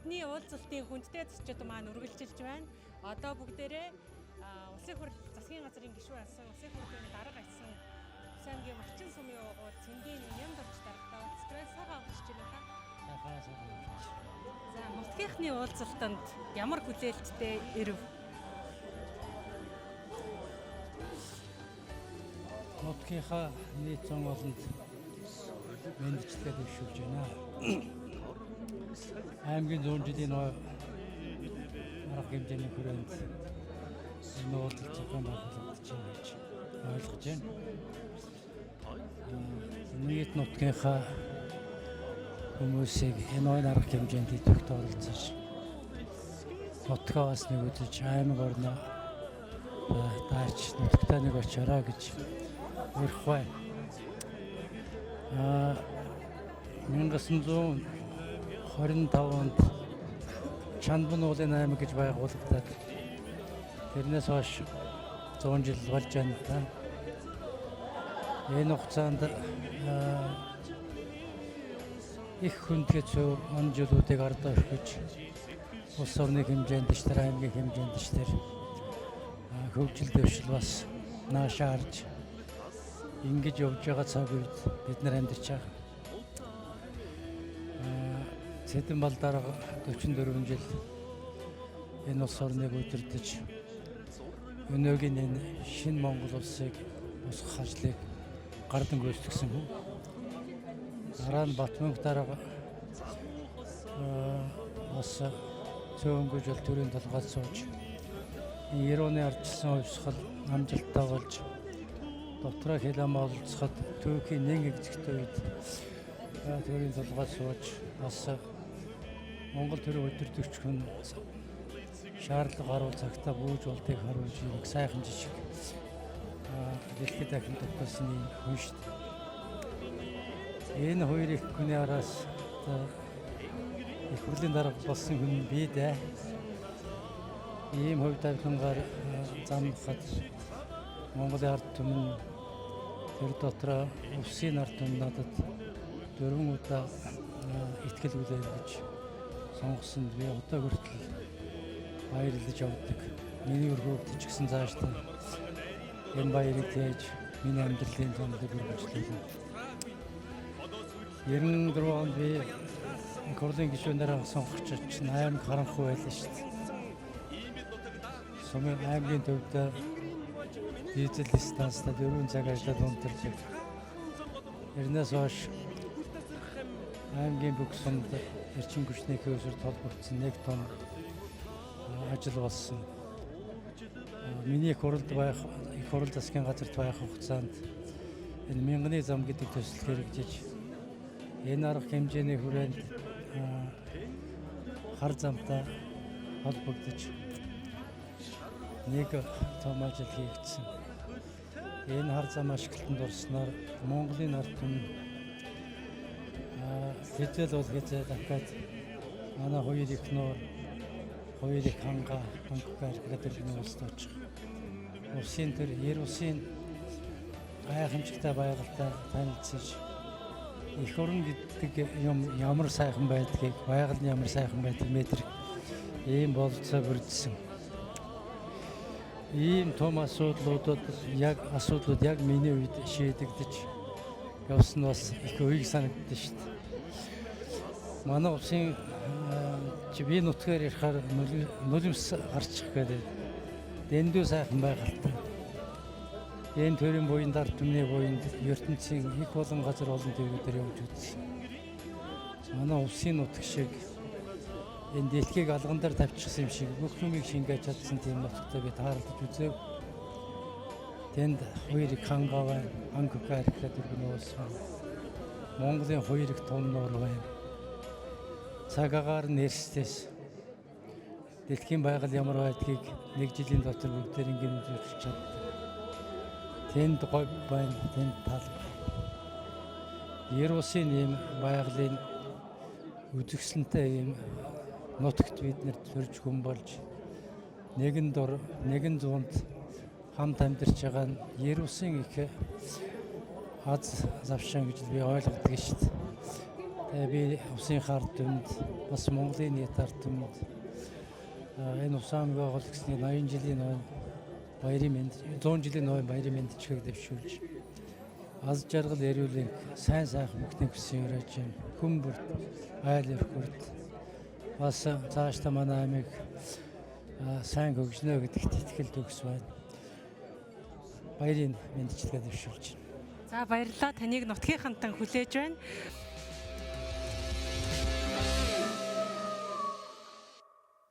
Бидний уулзалтын хүндтэй зочид маань үргэлжилж байна. Одоо бүгдээрээ Улсын хурл засгийн газрын гишүүн асан Улсын хурлын дарга асан Увс аймгийн Малчин сумын уугуул Цэндийн Нямдорч даргатай уулзч байна. Сайхан амарч байна та. Сайхан сайхан амарч. За, нутгийнхны уулзалтанд ямар хүлээлттэй ирэв? Нутгийнхаа нийт зун олонд мэндчлэгээ дэвшүүлж байна. Аймгийн 100 жилийн нөө арга хэмжээний хүрээнд энэ уулзалт зохион байгуулагдаж байна гэж ойлгож байна. Нийт нутгийнхаа хүмүүсийг энэ ойн арга хэмжээнд идэвхтэй оролцож, нутгаа бас нэг үзэж, аймаг орноо даарч нутагтай нэг очоорой гэж урих байна. 1925 онд Чанбан уулын аймаг гэж байгуулагдаад тэрнээс хойш 100 жил болж байна та. Энэ хугацаанд их хүндгэцүү он жилүүдийг ардаа өрхөж, улс орны хэмжээнд ч тэр аймгийн хэмжээнд ч тэр хөгжил дэвшил бас наашаа харж ингэж явж байгаа цаг үед бид нар амьдарч байгаа. Цэдэн Балдарга 44 жил энэ улс орныг удирдах, өнөөгийн энэ шинэ Монгол улсыг босгох ажлыг гардан гүйцэтгсэн хүн. Дараа нь Батмөнх дарга бас цөөнгөж бол төрийн толгойд сууж, Ерөөний ардчилсан хувьсгал амжилттай болж, дотроо хилам ололцоход Түүхийн нэг эзэгтэй үед төрийн толгойд сууж, бас Монгол төрийн удирдагч хүн шаардлага гарвал цагтаа бүүж болдгийг харуулж нэг сайхан жишг дэлхийд дахин тогтоосон юм хүн шүү дээ. Энэ хоёр их хүний араас их хурлын дарга болсон хүн би дээ. Ийм хувь тавилангаар замнахад Монголын ард түмэн, тэр дотроо Увсын ард түмэн надад 4 удаа итгэл хүлээн гэж сонгосонд би одоо хүртэл баярлаж явдаг. Миний өргөөд ч гэсэн цаашдаа энэ баярыг тээж миний амьдралын томлог үргэлжлүүлнэ. 94 онд би их хурлын гишүүнээр сонгогч чинь аймаг харанхуй байлаа шүү дээ. Сумын аймгийн төвд дизель станцад 4 цаг ажиллаад унтарч. Тэрнээс хойш аймгийн бүх сумд эрчим хүчний хөөсөр толбогдсон нэг том ажил болсон. Миний их хуралд байх, их хурал засгийн газарт байх хугацаанд энэ мянганы зам гэдэг төсөл хэрэгжиж, энэ арга хэмжээний хүрээнд хар замтай холбогдож нэг том ажил хийгдсэн. Энэ хар зам ашиглалтанд орсноор Монголын ард түмэн хэзээ бол хэзээ дахиад манай хоёр их нуур, хоёр их ханга, хангага архитектурын улсад очих. Улсын төр, ер улсын гайхамшигтай байгальтай танилцаж, эх орон гэдэг юм ямар сайхан байдгийг, байгаль нь ямар сайхан байдгийг мэдрэх ийм бололцоо бүрдсэн. Ийм том асуудлуудад яг асуудлууд яг миний үед шийдэгдэж явсан нь бас их уяг санагддаг шүү дээ. Манай улсын чи би нутгаар ярихаар нулимс гарчих гэдэг. Дэндүү сайхан байгальтай. Энэ төрийн буянд, ард түмний буянд ертөнцийн их олон газар олон дэвгүүдээр явж үзсэн. Манай улсын нутаг шиг энэ дэлхийг алган дээр тавьчихсан юм шиг бүх юмыг шингээж чадсан тийм нутагтай би тааралдаж үзэв. Тэнд хоёр их ханга байна, Хангага архитектурын улс байна. Монголын хоёр их том нуур байна. Цаг агаар нь эрсдээс дэлхийн байгаль ямар байдгийг нэг жилийн дотор бүгдээр ингэж үзүүлж чаддаг. Тэнд говь байна, тэнд тал байна. Ер улсын ийм байгалийн үзэсгэлэнтэй ийм нутагт бид нэр төрж хүн болж нэгэн дур, нэгэн зуунд хамт амьдарч байгаа нь ер улсын их аз завшаан гэж би ойлгодог шүү дээ. Тэгээ би улсын ард түмэнд, бас Монголын нийт ард түмэнд энэ Увс аймаг байгуулагчны 80 жилийн ноён баярын мэнд, 100 жилийн ноён баярын мэндчилгээг дэвшүүлж, аз жаргал, эрүүл энх, сайн сайхан бүхнийг хүсэн ёроож байна. Хүн бүрт, айл өрх бүрт бас цаашдаа манай аймаг сайн хөгжнө гэдэгт итгэл төгс байна. Баярын мэндчилгээ дэвшүүлж байна. За, баярлалаа. Таныг нутгийнхантан хүлээж байна.